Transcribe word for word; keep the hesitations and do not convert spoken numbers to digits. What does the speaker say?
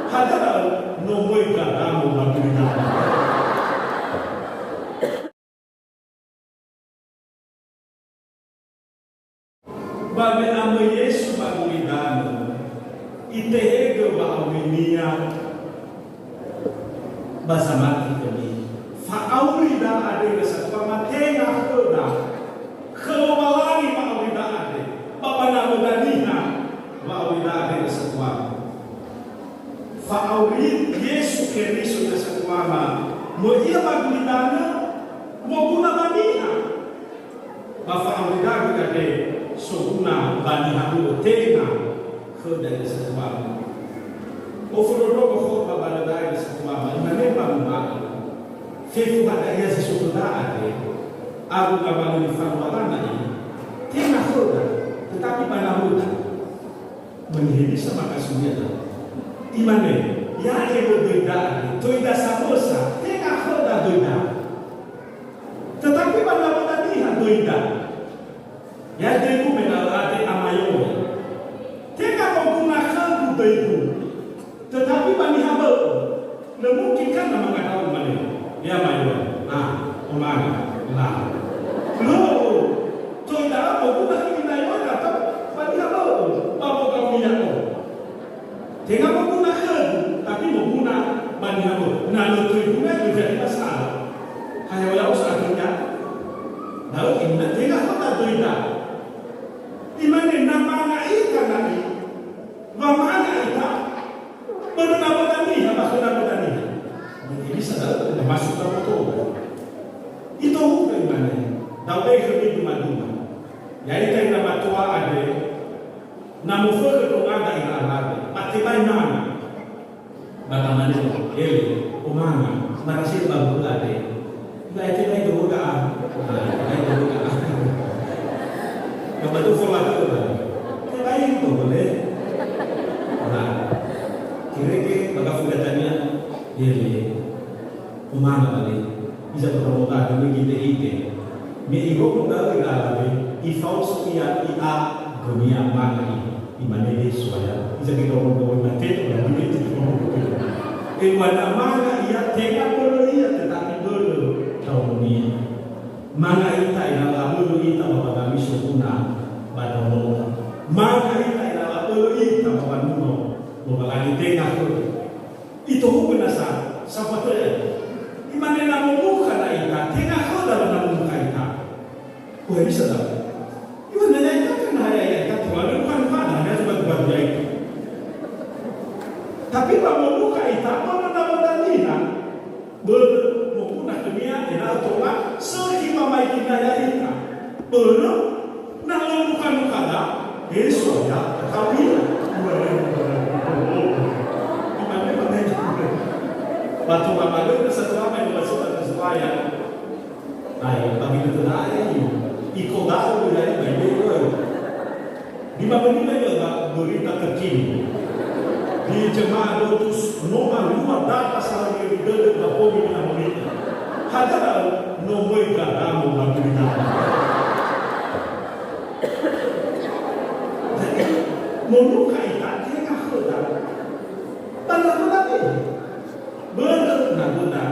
Hadia da'ö? No möi Gadamo ba gulidanö. Ba me amöi Yesu ba gulidanö, itehegö wa'aurinia ba zamati khömi. Fa'auri da'a döi satua, tenga khöda, khö Lowalangi wa'auri da'a, ba ba nawöda niha wa'auri da'a döi satua. Fa'auri Yesu Keriso ira satuama, möi Ia ba gulidanö, moguna ba niha. Ba fa'auri da'a gö soguna ba niha bö'ö, tenga khöda ira satuama. Ofondrondrongo khöda ba da'e ira satuama, imane mbanua, fefu hadia ia zi so khöda andre, awö ngawalö nifanualana ia, tenga khöda, tetapi ba nawöda. Mane hewisa makasunia da'ö? Imane, ya'e döida andre, döida samösa, tenga khöda döida. Tetapi ba nawöda niha döida. Ya döigu me na ö'ade amayowe. Tenga moguna khögu döigu. Tetapi ba niha bö'ö. Lö mungkin kan na mangada'a mane, "Ya mayowe, ah, omanga, la." Lö, toi da'a moguna khömi na yowe, tapi ba niha bö'ö, ba mogau miya'o. Tenga moguna khögu, tapi moguna ba niha bö'ö. Na lö toi guna, lö jadi masalah. Hayo-hayo sa'atnya. Da'ö ina tenga khöda döida. Imane na manga ita na'i, wa manga ita, Börö nawöda niha, ba khö nawöda niha. Mungkin bisa da'ö, termasuk kamu tuh. Itohugö imane, da'ö khömi duma-duma. Ya'ita ira matua andre, na mofökhö ndrongada ira alawe, ba tebai manga. Ba tamane, "Ele, omanga, marasi ba buku andre." Ba ete bai dulu ka. Nah, ete bai dulu ka. Ka ba tu fola tu, ba. Ete bai tu boleh. Nah, kirege baga fugatania, ye, ye. Umana bale. Iza beromota dulu gite-gite. Me iromo gawe galawe, ifaoso ia i'a gonia manga i. Imane Yesu, ya, iza gidorong-dorong mate, ya, begitu. Ewana manga ia, tenga börö ia, tetapi börö daonia. Manga ita, ena'ö abörö ita ba wangami soguna ba daonoda. Manga ita, ena'ö abörö ita ba wanua Lowalangi, tenga khöda. Itohugö nasa, sampatö ia. Imane na monukha na ita, tenga khöda na monukha ita. Wah, bisa da'ö. Iwa na ya'ita kan haya ya'ita, tola lö bukan pada, hanya cuma buat ya'ita. Tapi ba monukha ita, ba mona-mona niha. Börö moguna khönia, ena'ö tola, sökhi wamaikina ya'ita. Börö, na lö nukha-nukhada, Yesu ya, kawina. Imane ba mena. Ba tola ba lö, na satuama, na satuama, na satuama. Ai, bagi betul aja ini. Iko tahu ya, ini baik-baik, bro. Di mana ini aja, Pak, berita terkini. Di jemaah Lotus, nomor dua data salah yang didedek, Pak, Polri, di Amerika. Hadia, nomor berita kamu, Pak, berita. Jadi, monukha ita, tenga khöda. Tanda-tanda ini. Börö nawöda.